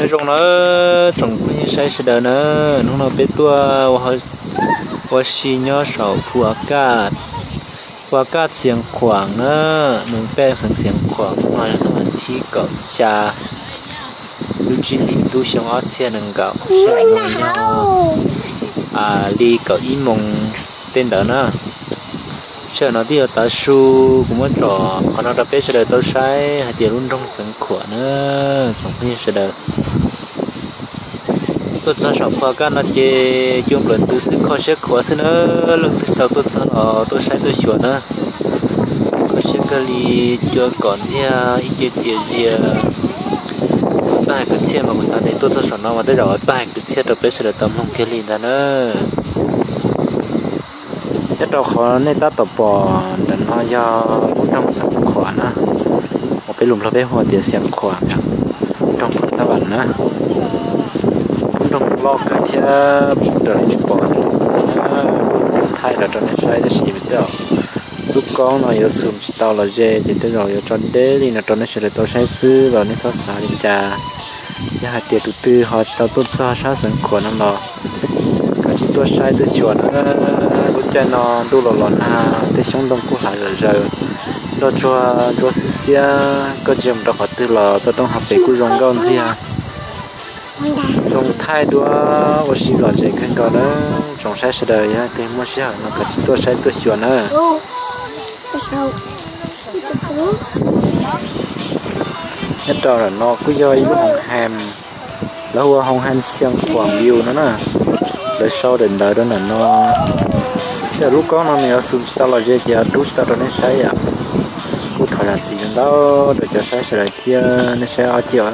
Nyob zoo na tsoom phooj ywg saib sawv daws na, hnub no peb tuaj ua si nyob saum Phu Kaj, Phu Kaj Xiav Khuam na, nws pej xeem Xiav Khuam. Hnub no yog hnub vas thib kaum xya lub tsib hlis ntuj xyoo ob txhiab nees nkaum, sij hawm no yog li kaum ib moos tej ntawd na. Sij hawm no twb yuav tav su, kuv muab tsom qhov no rau peb sawv daws tau saib hais tias lub nroog Xeev Khuam na, tsoom phooj ywg sawv daws. Tuaj txog saum Phu Kaj no ces cua nplawm ntws xwb, kho siab khuav xwb na. Leej twg tsis tau tuaj txog los tuaj saib tuaj xyuas na, kho siab kawg li. Cua kom ntxiag ib ce txias zias. Txawj hais kwv txhiaj mas kuv xav tias tuaj txog saum no mas tej zaum txawj hais kwv txhiaj rau peb sawv daws tau mloog kiag li ntag na. Nyob rau qhov nej tab tom pom ntawm no yog lub nroog Xeev Khuam na, uas peb lus Nplog peb hu tias Xiav Khuam, nroog Phoos Xab Vam na. Lub nroog loj kawg thiab, raws li nej pom, thaij rau rau nej saib tab sis mas tej zaum lub koob no yuav zoom tsis tau los ze ces tej zaum yuav tso deb li no rau nej sawv daws tau saib xwb los nej txhob xav li cas. Yog hais tias tus twg ho tsis tau tuaj txog sab Xeev Khuam no los kav tsij tuaj saib tuaj xyuas na. Lub caij no ntuj los los nag, tej xyoob ntoo kuj hlav zom zaws, nroj tsuag ntsuab xwb xiab, koj tsis mus rau qhov twg los toj roob hauv pes kuj zoo nkauj ntxiag, zoo thaij duab ua si lom zem kawg nkaus na. Tsoom saib sawv daws yog leej twg muaj sij hawm no kav tsij tuaj saib tuaj xyuas na. Nyob rau ntawm no kuj yog ib lub hoos hees, lawv hu ua hoos hees Xiav Khuam View no na. Lawv sau daim ntawv rau ntawm no. Tej lub koob no nws yuav zoom tsis tau los ze ces rub tsis tau rau nej saib yom. Kuj thov zam txim ntau rau cov saib sawv daws thiab nej saib ob ceg,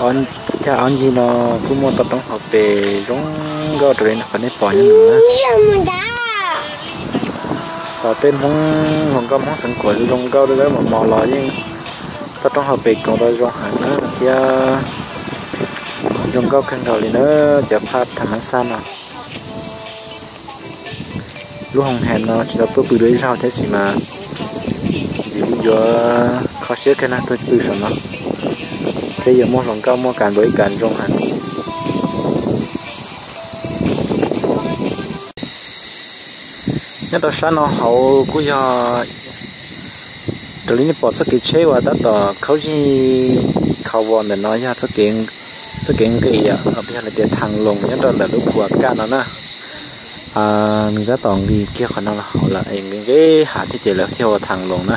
ob cag ob ncig no kuj muaj toj roob hauv pes zoo nkauj raws li qhov nej pom nyob no na. Tos tej Hmoob hluas nkauj Hmoob Xeev Khuam zoo nkauj dawb dawb mos mos los yeej toj roob hauv pes koom tau zoo heev na thiab zoo nkauj kawg nkaus li na. Cov phaj tham mab xaj no. Lub hoos hees no tsis tau tuaj pw dua ib zaug thiab sis mas ntxim li yuav kho siab kawg na tuaj pw saum no thiab yuav muaj hluas nkauj muaj kas npua ib kas zoo heev. Nyob rau sab no hauv kuj yog raws li nej pom txoj kev tsheb uas tab tom khaub zig kho vos ntawm no yog txoj kev nqis yom, los yog lawv tias thaj loos nyob rau ntawm lub Phu Kaj no na. Nws tab tom nqis kiag qhov no los hauv lawm es nqis nqis hav thiab ces lawv thiaj ua thaj loos na.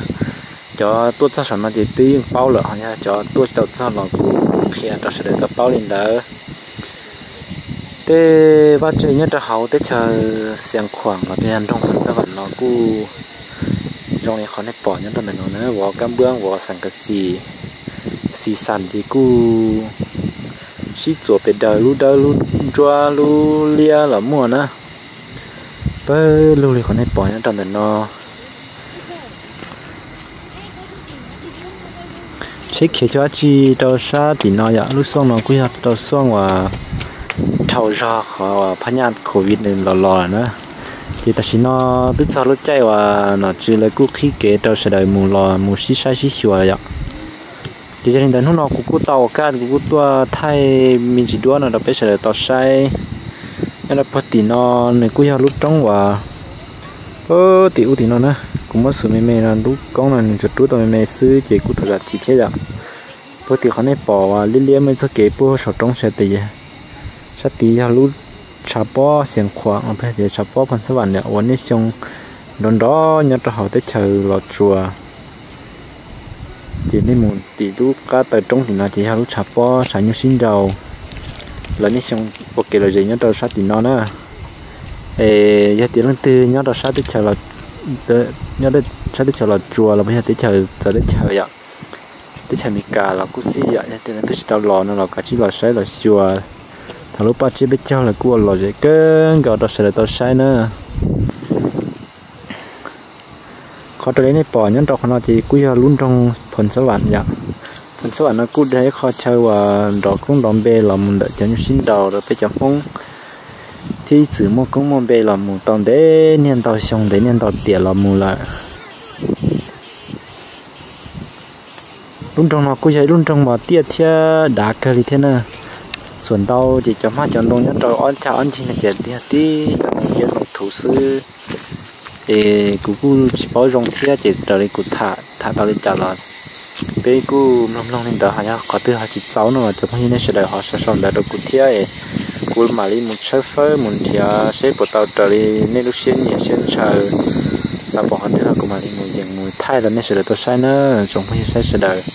Cov tuaj txog saum no ces twb yeej paub lawm, ho yog cov tuaj tsis tau txog los kuv qhia rau sawv daws tau paub li ntawd. Tej vaj tse nyob rau hauv teb chaws Xiav Khuam los yog nroog Phoos Xab Vam no kuj zoo li qhov nej pom nyob rau ntawm no na, vov kab npuab vov xeem kav xis, xis xas ces kuj sib txuas pes daws, lub dawb lub ntsuab lub liab los muaj na. Pawg lug li qhov nej pom nyob rau ntawm no. Tsheb khiav cov dab tsi rau sab tim no yom, lub xooj no kuj yog rau xooj uas dhau zog qhov uas phaj nyaj covid nws los los lawm na. Ces tam sim no twb txog lub caij uas nom tswv lawv kuj qhib kev rau sawv daws mus los mus sib saib sib xyuas yom. Ces yog li ntawd hnub no kuv kuj tau ua kaj kuv kuj tuaj thaij me ntsis duab no rau peb sawv daws tau saib. Nyob rau puag tim no nws kuj yog lub roob uas, tim ub tim no na, kuv muab xus me me no lub koob no nws tsuas rub tau me me xwb ces kuj thov zam txim thiab yom. Puag tim qhov nej pom uas liab liab muaj ib txoj kev puag saum roob sab tid, sab tid yog lub tshav pob Xiav Khuam, tias tshav pob Phoos Xab Vam uas niaj xyoo nrov nrov nyob rau hauv teb chaws Los Tsuas. Ces nej mus tim lub qab taw roob tim no ces yog lub tshav pob tshav nyuj sib nraus. Lawv niaj xyoo ua kev lom zem nyob rau sab tim no na. Es yog tias leej twg nyob rau sab teb chaws, nyob sab teb chaws Los Tsuas los yog teb chaws txawv teb chaws yom, teb chaws Amelikas los kuj xij yom, yog tias leej twg tsis tau los no los kav tsij los saib los xyuas. Thaum lub paj tsiab peb caug lawv kuj ua lom zem kawg nkaus rau sawv daws tau saib na. Qhov raws li nej pom nyob rau qhov no ces kuj yog lub nroog Phoos Xab Vam yom. Phoos Xab Vam no kuj yog ib qho chaw uas nrov koob nrov npe los mus ntawm cov nyuj sib nraus rau peb cov Hmoob, thiab ib txwm muaj koob muaj npe los mus tau ntev niaj ntau xyoo ntev niaj ntau tiam los mus lawm. Lub nroog no kuj yog ib lub nroog uas tiaj thiab dav kawg li thiab na. Xuas ntau ces cov hmab cov ntoo nyob rau ob cag ob ncig no ces yog tib cov ntoo ciab ntoo thuv xwb. Es kuv kuj tsis paub zoo thiab ces raws li kuv tham tham tau li cas los peb kuj mloog mloog li ntawd, ho yog qhov twg ho tsis txaus no los cov phooj ywg nej sawv daws ho sau sau ntawv rau kuv thiab es kuv mam li mus tshawb fawb mus nrhiav seb puas tau raws li nej lub siab nyiam siab ntshaw. Xav pom qhov twg los kuv mam li mus yees mus thaij rau nej sawv daws tau saib na, tsoom phooj ywg saib sawv daws.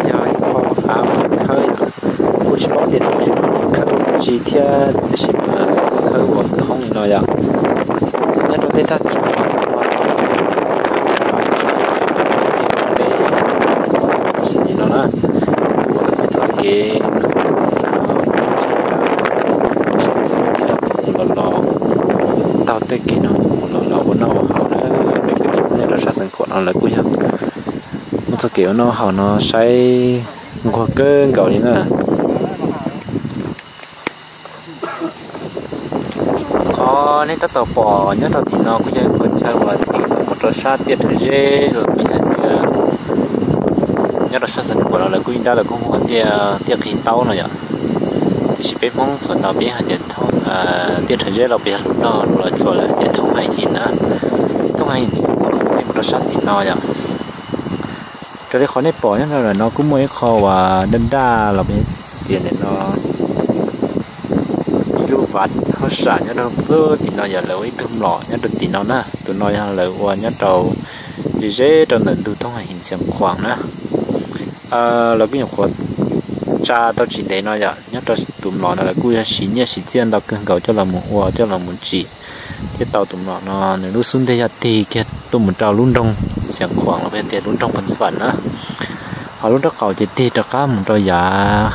Yog ib qho av khawb, kuj tsis paub tias tus tswv khawb ua tsi thiab, tiam sis mas khawb ua thoob li no yom. Nyob rau tej thaj tsam no, no na, ua tej txoj kev los los, taug tej kev no los los ua noj ua haus na. Peb kwv tij phooj ywg rau sab Xeev Khuam no lawv kuj yog muaj txoj kev ua noj haus no saib nquag kawg nkaus li na. Qhov nej tab tom pom nyob rau tim no kuj yog qhov chaw uas tig tuaj mus rau sab tiaj Rhawv Zeb los yog tias nyob rau sab Xeev Khuam no lawv kuj ib nrab lawv kuj hu tiaj tiaj Qhib Taub no yom. Tiam sis peb Hmoob txhua ntau peb hais tias tiaj Rhawv Zeb los peb yog lus Nplog los txhua lawv tias Thoob Hais His na. Thoob Hais His txhia qhov nej mus rau sab tim no yom. Raws li qhov nej pom nyob rau ntawm no kuj muaj ib qho uas daj daj los tias nim no ib lub vaj hauj sam nyob rau tim no yog lawv ua ib tug mlom nyob rau tim no na. Tus no yog lawv ua nyob rau ze ze rau ntawm ntug Thoob Hais His Xeev Khuam na. Lawv kuj nyuam qhuav tsa tau tsis ntev no yom, nyob rau tus mlom no lawv kuj yog siv nyiaj siv txiaj ntau kawg nkaus coj los mus ua coj los mus tsim thiab tau tus mlom no nws lub xub ntiag yog tig kiag tuaj mus rau lub nroog Xeev Khuam los yog tias lub nroog Phees Fas na. Ho lub nrob qaum ces tig rov qab mus rau yav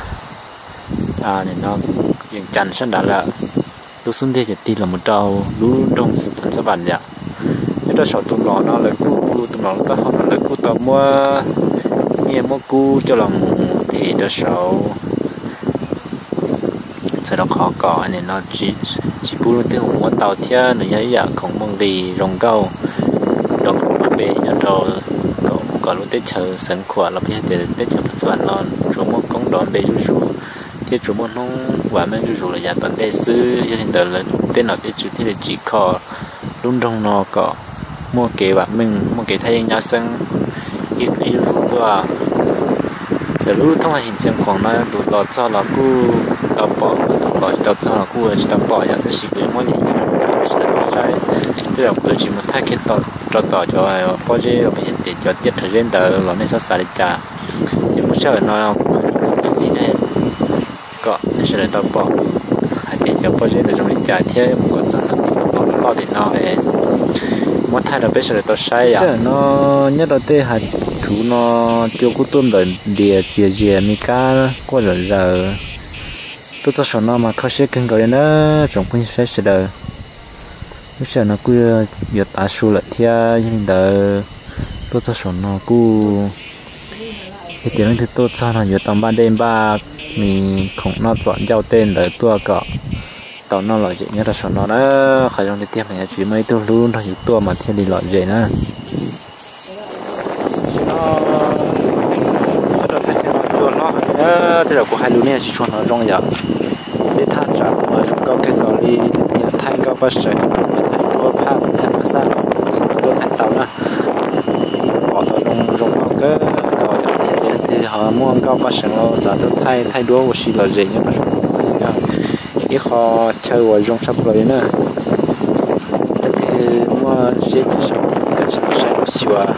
no Yees Cas sab nrad lawm. Lub xub ntiag ces tig los mus rau lub nroog Phees Fas yom. Nyob rau saum tus mlom no lawv kuj, tus mlom taub hau no lawv kuj tau muab nyiaj muab kub coj los mus them rau saud txhawm rau qhov kom nim no tsis pub leej twg mus muab tau thiab nws yog ib yam khoom muaj nqis zoo nkauj rau khoom vaj npe nyob rau kom lub teb chaws Xeev Khuam los yog tias teb chaws Phees Fas no tsuas muaj koob nrov npe zuj zus thiab tsuas muaj hnub vam meej zuj zus los yav tom ntej xwb. Yog li ntawd lawv tej nom tej tswv thiaj li tsim kho lub nroog no kom muaj kev vam meej muaj kev thaj yeeb nyab xeeb ib zuj zus tuaj. Ntawm lub Thoob Hais His Xeev Khuam no tus los txog los kuj tau pom, tus los tsis tau txog los kuj tsis tau pom yom, tab sis kuv yuav muab li saib, tej zaum kuv yuav tsis mus thaij kiag rau tom cov pob zeb los yog tias cov tiaj rhawv zeb ntawd los nej txhob xav li cas. Ces muab saib lawm no kuv li kom nej sawv daws tau pom hais tias cov pob zeb ntawd zoo li cas thiab mus kom txog ntawm tim lub pob loj tim no muab thaij rau peb sawv daws tau saib yom. Saib lawm no nyob rau tej hav thuv no cua kuj tuaj nplawm ntias txias zias me kab quaj zom zaws. Tuaj txog saum no mas kho siab kawg nkaus li na tsoom phooj ywg saib sawv daws. Lub sij hawm no kuj yuav tav su lawm thiab yog li ntawd tuaj txog saum no kuj yog tias leej twg tuaj txog no yuav tau npaj dej npaj me khoom noj txom ncauj tej ntawd tuaj kom tau noj lom zem nyob rau saum no na. Qhov zoo tiag tiag mas yog tsis muaj ib tug hlub nrog yus tuaj mas thiaj li lom zem na. Tej zaum kuv hais lus nej tsis tshua hnov zoo yom. Tej thaj tsam no zoo nkauj kawg nkaus li, yog thaij nkauj paj seem, thaij duab phaj, thaij mas xaj, tuaj thaij tau na. Pom tau zoo zoo nkauj kawg nkaus yom, yog tias leej twg ho muaj nkauj paj seem los xav tuaj thaij thaij duab ua si lom zem nyob rau saum no yog ib qho chaw uas zoo tshaj plaws li na. Leej twg muaj siab ces sau ntawv kav tsij los saib los xyuas.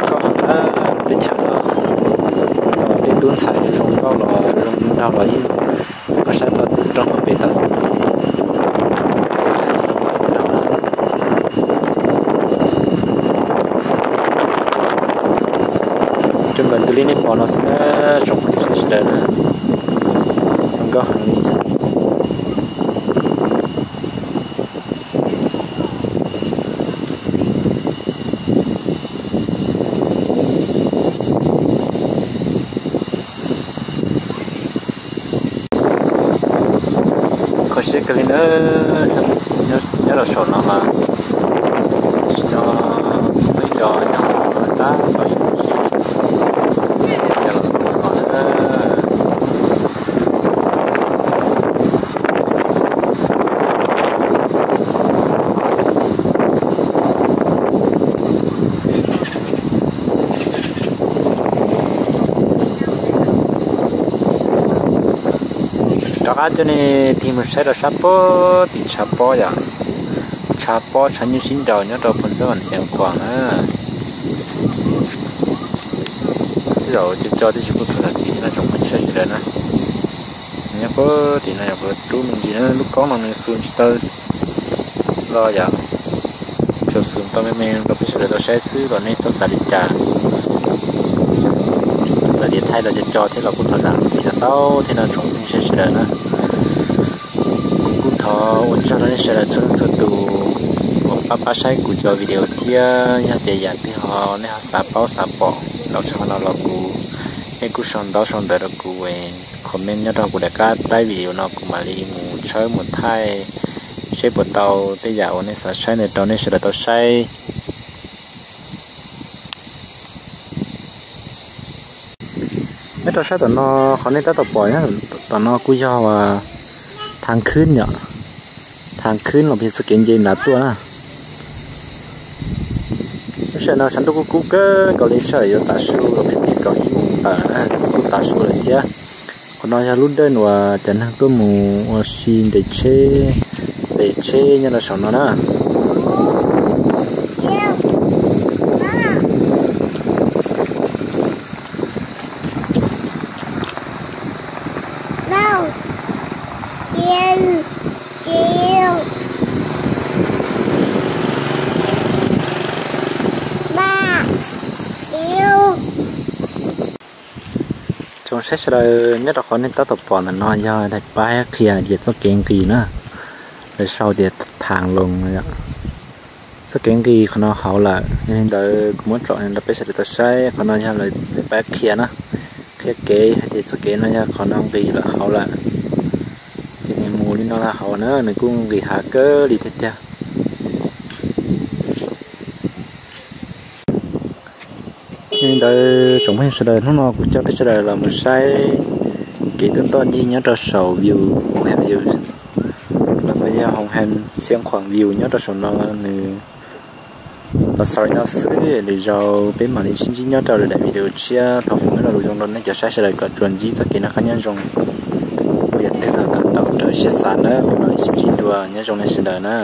Koj qhov ntawd teb chaws no tej tub ntxhais zoo nkauj los zoo nraug los yeej, koj saib tau roob hauv pes tau xwb li. Coj nkaus tus li nej pom no xwb na, tsoom phooj ywg sawv daws na, zoo nkauj heev li. Kho siab kawg li na, nyob rau saum no mas qab tau ib mus tsis. Rov qab coj nej tig mus saib rau sab pob tim tshav pob yom, tshav pob tshav nyuj sib nraus nyob rau Phoos Xab Vam Xiav Khuam na. Tej zaum cov co tib si kuj tau zam txim thiab no tsoom phooj ywg sawv daws na. Nyob puag tim no yog kuv rub me ntsis na, lub koob no nws xum tsis tau los yom, tsuas xum tau me me rau peb sawv daws tau saib xwb los nej txhob xav li cas. Txawm tias thaij los co co thiab los kuj thov zam txim tau thiab no tsoom phooj ywg sawv daws na. Kuv kuj thov ua tsaug rau nej sawv daws txhua leej txhua tus uas pab pab saib kuv cov video thiab yog tias yam twg ho nej ho xav paub xav pom los txog qhov no los kuv, nej kuj sau ntaub sau ntawv rau kuv comment nyob rau kuv daim qab taib video no kuv mam li mus tshawb mus thaij seb puas tau tej yam uas nej xav saib ntawd rau nej sawv daws tau saib. Nyob rau sab tom no, qhov nej tab tom pom nyob tom no kuj yog Thav Khwb yom, Thav Khwb los yog txoj kev nce nrad tuaj na. Lub sij hawm no tshav ntuj kuj kub kawg nkaus li, sij hawm yuav tav su los pheej pheej kaum ib moos tawm na, kuj tav su lawm thiab. Qhov no yog lub dawj uas cov neeg tuaj mus ua si ntes tsheb, ntes tsheb nyob rau saum no na. Tsoom saib sawv daws, nyob rau qhov nej tab tom pom ntawm no yog daim pab qhia hais tias txoj kev nqis na, lawv sau tias Thav Loos. Txoj kev nqis qhov no hauv lawm, yog li ntawd kuv muab tsom rau peb sawv daws tau saib. Qhov no yog lawv daim pab qhia na, qhia kev hais tias txoj kev no yog qhov no nqis lawm hauv lawm. Ces nws mus li no lawm hauv na, nws kuj nqis hav kawg li tiag tiag. Yog li ntawd tsoom phooj ywg sawv daws, hnub no kuv coj peb sawv daws los mus saib kev tuaj ntoj ncig nyob rau saum view, Hoos Hees View, los yog Hoos Hees Xiav Khuam View nyob rau saum no. Nws los xaus li no xwb, lwm zaus peb mam li sib ntsib nyob rau lwm daim video tshiab. Thov foom ib lo lus zoo rau nej cov saib sawv daws kom tsuas ntsib txoj kev noj qab nyob zoo, yam twg los kom tau raws siab xav na, peb mam li sib ntsib dua, nyob zoo nej sawv daws na.